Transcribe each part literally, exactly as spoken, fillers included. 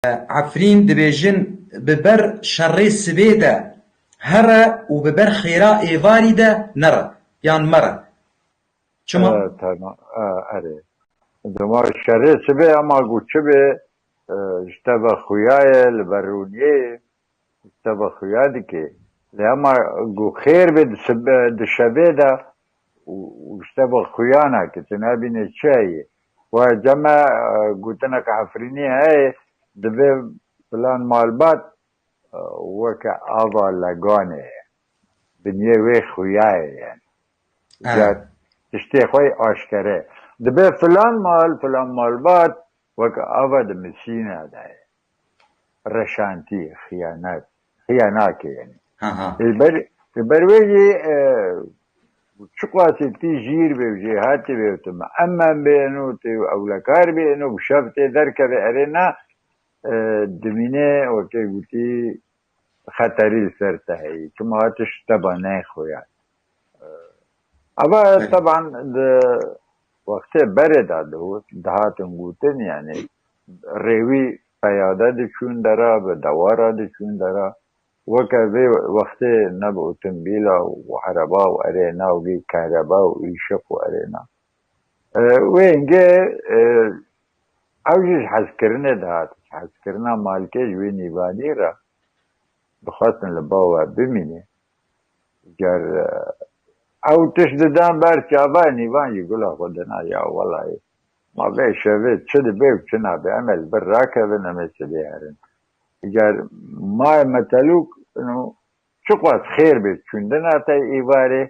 Efrîn dibêjin, bi ber şerê sibê de here û bi ber xêra êvarî de nere, yan mere. Çima? E, tamam. E, erê. Dema şerê sibê, ama ku çi bê, e, ji te ve xuya ye, li ber rûniyê, ji te ve xuya dike. Lê ama ku xêr bê di sibe-, di şevê de û, û ji te ve xuya nake, tu nabîne çi heye. Wa cem e, e, gotineke Efrînî heye, dibê filan malbat, e, weke ava leganê ye. Dinyê wê xuya ye yani. Ha. Ya tiştê xwe aşkere. Dibe filan mal, filan malbat weke ava di misîna de ye. Reşantî, xiyanet. Xiyanakê yani. Ha, ha. Li ber, li ber wê jî, e, çiqasî tî jîr bê û jêhatî bê û tu miemmen bê û tu ewlekar bê û bi şev tê derkeve erê na, e, dimîne wekê gotî xeterî li ser te heyî. Çima tişt te ba neyê xuya. Eva Evet. teban di wextê berê de digot, dihatin gotin, yani rêwî peyade diçûn dera, bi dewara diçûn dera. Weke vê wextê ne bi otomobîla û ereba û erê na û vî kehreba û îşiq û erê na. E, wê hingê, e, ew jî ji hezkirinê dihat. Ji hezkirina malkê ji wê nîvanî re dixwestin li ba we bimîne. Ger, e, ew tişt didan ber çava nîvan jî gula xwe dina ya welayê. Ma vê şevê çi dibe û çi nabe, em ê li vir rakevin, em ê sibê herin. Ger mayê me telûk, ino, çiqas xêr bê çûndina te êvarê,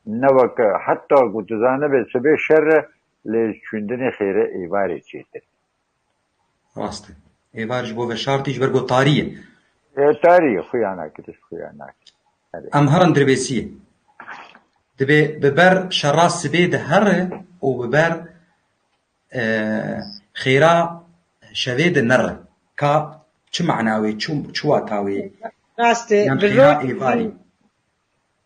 ne weke heta ku tu zanibê sibê şer e, lê çûndinê xêre êvarê çêtir. Rast e. Êvar ji bo veşartî ji ber ku tarî ye. E, tarî ye, xuya nake, tişt xuya nake. Erê. Em herin dirbêsiyê. Dibê bi ber şera sibê de here û bi ber, e, xêra şevê de nere. Ka çi mana wê, çi, çi wata wê? Rast e, Yan bi xêra rot êvarî.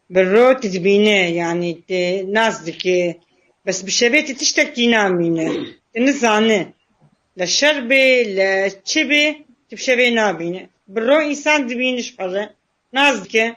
Bi rot dibîne, yani te nas dike. Bes bi şevê te tiştek tî namîne. Te nizane. Le şer bê, le çi bê, tu bi şevê nabîne. Bi ro însan dibîne ji xwe re. Nas dike.